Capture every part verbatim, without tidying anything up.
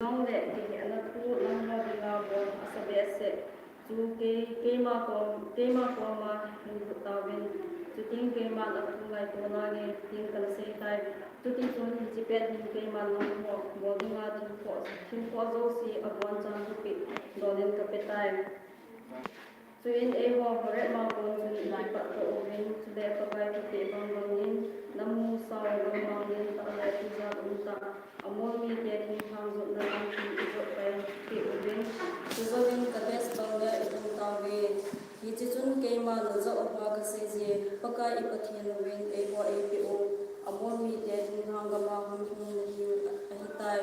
Nang le kihehna thu nangho dinga bol asa behseh chu kei, keima kom, keima koma hin lhut tauvin. Chuteng keiman athu ngaito nange, tin kana seitai. Chutichun hiche pet hin keiman nangho bol dinga thil khoh, thil khoh jouse abonchan thupeh donin kapetai. Chuin eiho Horeb ma kon chun ikipat uvin, chule Pakai thupeh bangbangin, namu sao gam mangin tah le tijat umtah, Amor mite thinglhang jotna lampi ijot paipeh uvin, chujouvin Kadesh banga ilhung tauve. Hiche chun keima najah uva kaseije, Pakai i-Pathen uvin eiho eipeh u Amor mite thinglhang gama hung hung nahiu ahitai.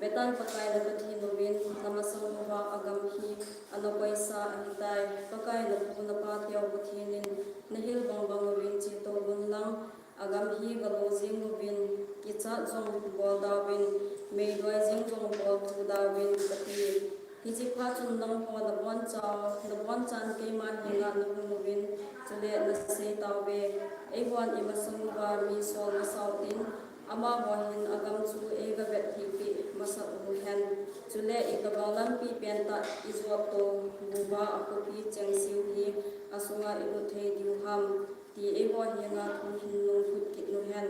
Vetan, Pakai na Pathen uvin namasang uva agam hi ana koisa ahitai. Pakai napu napateu Pathen in nahil bangbang uvin chetou unlang, agam hi galo jeng uvin, kichat jong bol tauvin, meidoi jeng jong bol thou tauvin, kati. Hiche phat chun nangho naboncha, nabonchan keima henga nahung uvin, chule nasei tauve, eihon imasang uva mi sol masao tin, amaho hin agam chu eigavet thipeh masat uhen, chule igabang lampi pentah ijot tou uva akhopi chengseu hi asunga ilut thei diu ham, ti eiho henga thu hin nung phut kit uhen,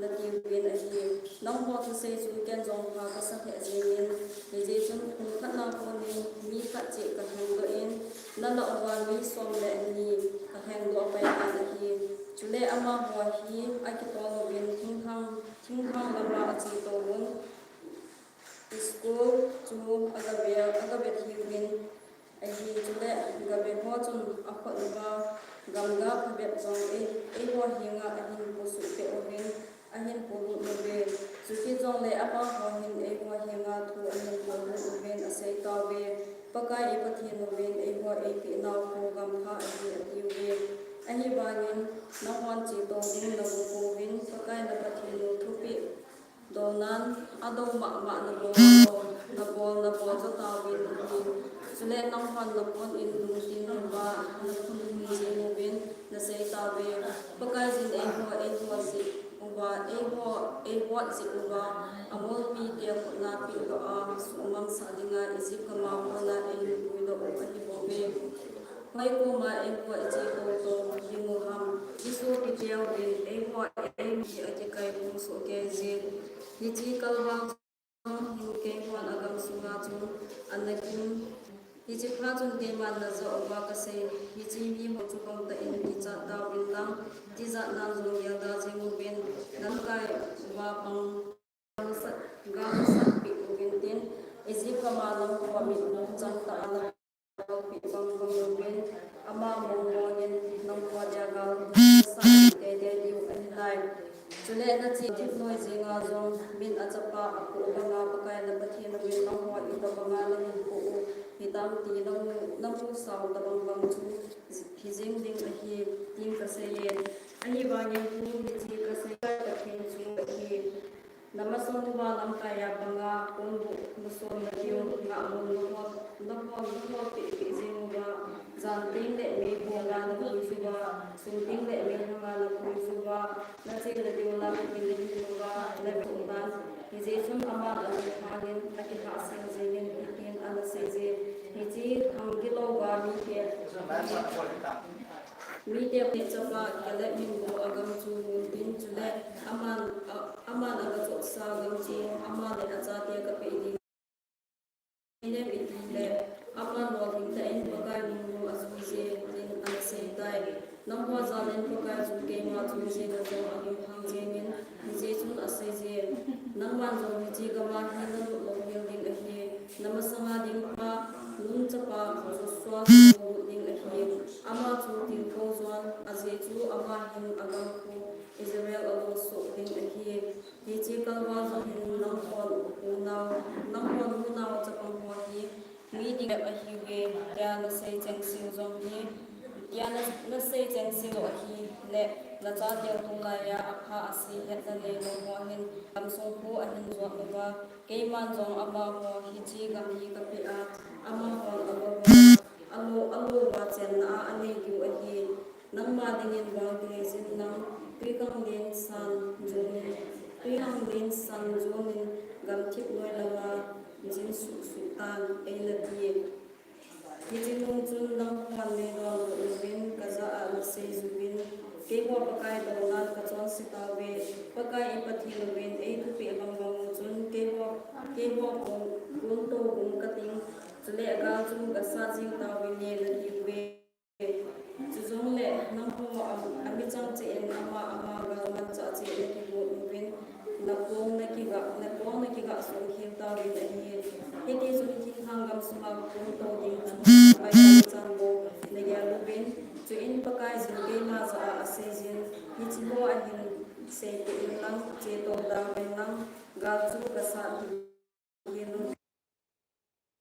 natiuvin ahi. Nangho thusei chu ken jong pha kasa lheh jengin, hijeh chun pung khatna konin mi khat cheh kalhengdoh in, nalah uva mi som le ni kalhengdoh pai tan ahi. Chule amaho hi akitol uvin thinglhang, thinglhang lama ache touvun, school chu agave, agave thiuvin ahi. Chule gave ho chun akhut uva gamga phabep jong ei, eiho henga ahin posuh peh uvin, ahin polut uve. Chuti jongle amaho hin eiho henga thu ahin polut uvin asei tauve, Pakai i-Pathen uvin eiho eipeh nau khu gampha ahi, atiuve. Ahivangin nanghon chetou ding nago pouvin, Pakai na Pathen u thupeh dounan adou mahmah nabol, nabol, nabol jo tauvin ahi. Chule nanghon napon in lungthim uva naphun jeng uvin nasei tauve, Pakaiyin eiho, eiho jeh uva, eiho, eihot jeh uva, Amor mite khutna pehdoh a suhmangsah dinga Egypt gama kona eipuidoh u ahibouve. Hoi koma eiho iche tou tou dingu ham? Isopiteuvin eiho eimi akikai hung sohkeiye. Hiche kalval jong hin keihon agam sunga chun ana gim. Hiche phat chun keiman najah uva kasei, hiche miho chu pangtah in kichat tauvin lang, tijatnan jong gelda jeng uvin, lamkai uva pang, galsat, galsatpeh uvintin, Egypt gama nangho mitmu changtah a nagalpeh bangbang uvin, ama mongmongin nangho dia galsatpeh teitei diu ahitai. Chule nache thipnoi jenga jong min achapa apoh banga Pakai na Pathen uvin nangho itobanga nahin poh u hitam ti namu, namu sao tobang bang chu hijeng ding ahi, tin kaseiye. Ahivangin thu hiche kasei Pathen chu ahi. Namasang uva lamkaiya banga ponbuh nasom natiu, ngahmun nahol, nahol, nahol pehpeh jeng uva, jan tengle mei ponga nakhuijuva, sun tengle mei hanga nakhuijuva, nache nadiu lampi nahin uva, navet tan. Hijeh chun aman alunghangin akilhahsel jengin hitin ana seije, hiche khang gilouva mite, mite peh chapa Caleb minbu agam chu mun tin, chule aman, a, aman agachotsa gam chu ama le achate kapeh ding. Inem itile, aman lolhing tah in Pakai lungmong ajuije, tin ana seitai. Nangho jalin Pakai chu keima chung jenga jong alunghang jengin, hijeh chun aseije, nangman jong hiche gama hi nalut louhel ding ahi, namasanga ding pa, Nun chapa Joshua chu nalut ding ahi, ama chu tilkhou jon, ajeh chu ama hin agam khu Israel alo soh ding ahi. Hiche kalval jong hin nanghon unau, nanghon unau chapang ho hi mi dingbep ahiuve, tia nasei chengseu jong hi, tia na, nasei chengseu ahile, nachateu tulaiya apha ase hetna neilou ho hin gamsung khu ahin jot uva, keiman jong amaho hiche gam hi kapeh a, amahon alo, alo, alouva chenna a anei diu ahi. Nangma dingin vang tijin lang, twikhanglen san jonin, twikhanglen san jonin, gamthip noi lama eina ti. Hiche nung chun nangho meidon uvin, kajah a naseiyuvin, keiho Pakai douna kachonse tauve. Pakai i Pathen uvin eithupeh bangbang u chun keiho, keiho kon, kontou gum kating, chule gal chu gasat jing tauvin natiuve. Chujongle nangho a, amichang cheh in ama, ama galmanchah cheh nakigot uvin, nakong nakiga, nakong nakiga songkhel tauvin ahi. Hiti chun thinglhang gamsunga kontou ding chu Pakai amichang bou nagel uvin. Chuin Pakaiyin keima jah a aseijin, hicheho ahin seipeh inlang, chetou dang inlang, gal chu gasat hih in.